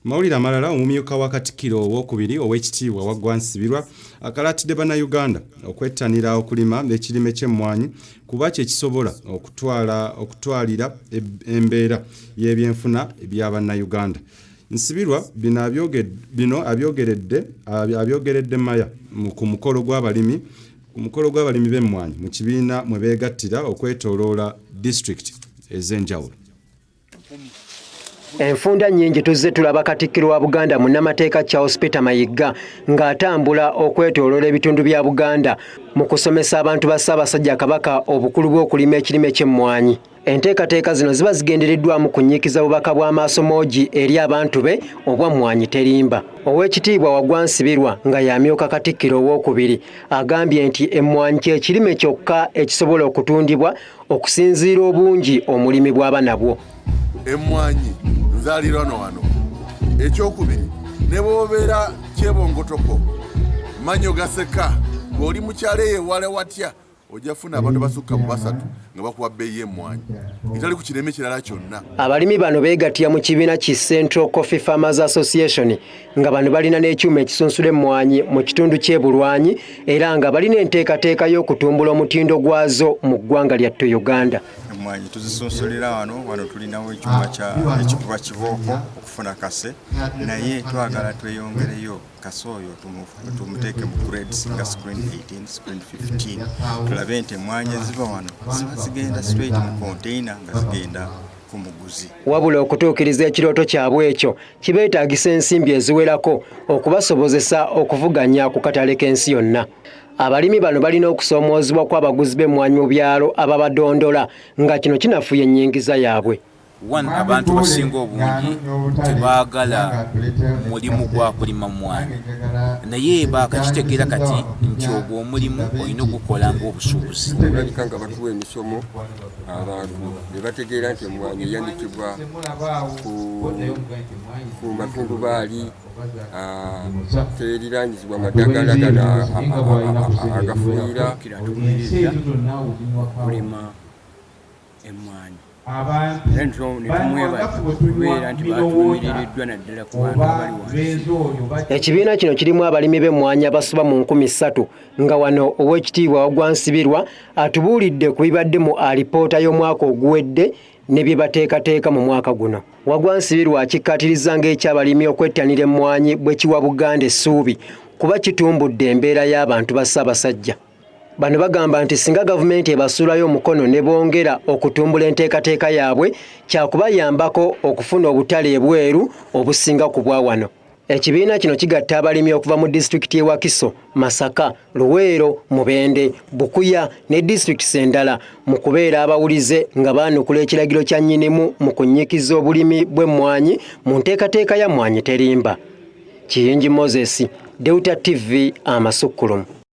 Mawulire amalala, omumyuka wa Katikkiro owokubiri Oweekitiibwa Waggwa Nsibirwa akalaatidde Bannayuganda okwettanira okulima ekirime ky'emmwanyi kuba kye kisobola okutwala okutwalira embeera y'ebyenfuna bya Bannayuganda. Nsibirwa bino bino abyogeredde abyogeredde Maya ku mukolo gw'abalimi ku mukolo gw'abalimi b'emmwanyi mu kibiina mwe beegattira okwetooloola disitulikiti ez'enjawulo. Enfunda nnyingi tuzze tulaba Katikkiro wa Buganda munnamateeka Charles Peter Mayiga ng'atambula okwetooloola ebitundu bya Buganda mu kusomesa abantu ba Ssaabasajja Kabaka obukulu bw'okulima ekirime ky'emmwanyi. Enteekateeka zino ziba zigendereddwamu kunnyikiza bubaka bw'amaaso moogi eri abantu be obwa mmwanyi terimba. Oweekitiibwa Waggwa Nsibirwa nga y'amyuka Katikkiro owookubiri agambye nti emmwanyi kye kirime kyokka ekisobola okutundibwa okusinziira obungi omulimi bw'aba nabwo. Emmwanyi nzaalirano wano. Ekyokubiri, ne bw'obeera kyebongotoko manyo gaseka ng'oli mukyalo eyo ewala watya, ojja kufuna abantu basukka mu basatu nga bakuwa bbeeyi y'emmwanyi etali ku kireme kirala kyonna. Abalimi bano beegattira mu kibiina ki Central Coffee Farmers Association nga bano balina n'ekyuma ekisunsula emmwanyi mu kitundu ky'e Bulwanyi era nga balina enteekateeka y'okutumbula omutindo gwazo mu ggwanga lyattu Uganda. Emmwanyi tuzisunsulira wano, wano tulinawo ekyuma kya ekikuba kibooko okufuna kase, naye twagala tweyongereyo kase oyo tumuteeke mu grades nga screen 18, screen 15, tulabe nti emmwanyi eziva wano ziba zigenda straight mu container nga zigenda ku muguzi. Wabula okutuukiriza ekirooto kyabwe ekyo kibeetaagisa ensimbi eziwerako okubasobozesa okuvuganya ku katale k'ensi yonna. Abalimi bano balina okusoomoozebwa kw'abaguzi b'emmwanyi mu byalo ababadondola nga kino kinafuya ennyingiza yaabwe. One, abantu basinga obungi tebaagala mulimu gwa kulima mmwanyi, naye baakakitegeera kati nti ogwo omulimu olina ogukola ng'obusuubuzi. Olabika nga batuwa emisomo abantu ne bategeera nti emmwanyi eyanikibwa ku matundubaali teriranyizibwa madagala gano agafuuyira. Okulima emmwanyi era netumwebaza okubeera nti batuwumiriddwa naddala ku bantu abali wansi. Ekibiina kino kirimu abalimi b'emmwanyi abasoba mu 3000 nga wano Oweekitiibwa Waggwa Nsibirwa atubuulidde ku bibadde mu alipoota y'omwaka oguwedde ne bye bateekateeka mu mwaka guno. Waggwa Nsibirwa akikkaatirizza ng'ekyabalimi okwettanira emmwanyi bwe kiwa Buganda essuubi kuba kitumbudde embeera y'abantu ba Ssaabasajja. Bano bagamba nti singa gavumenti ebasuulayo omukono ne bongera okutumbula enteekateeka yaabwe kyakubayambako okufuna obutale ebweru obusinga ku bwa wano. Ekibiina kino kigatta abalimi okuva mu disitulikiti y'e Wakiso, Masaka, Luweero, Mubende, Bukuya ne disitulikiti endala mu kubeera abawulize nga baanukula ekiragiro kya nnyinimu mu kunnyikiza obulimi bw'emmwanyi mu nteekateeka ya Mmwanyi Terimba. Kiyingi Moses, Delta TV, Amasukkulumu.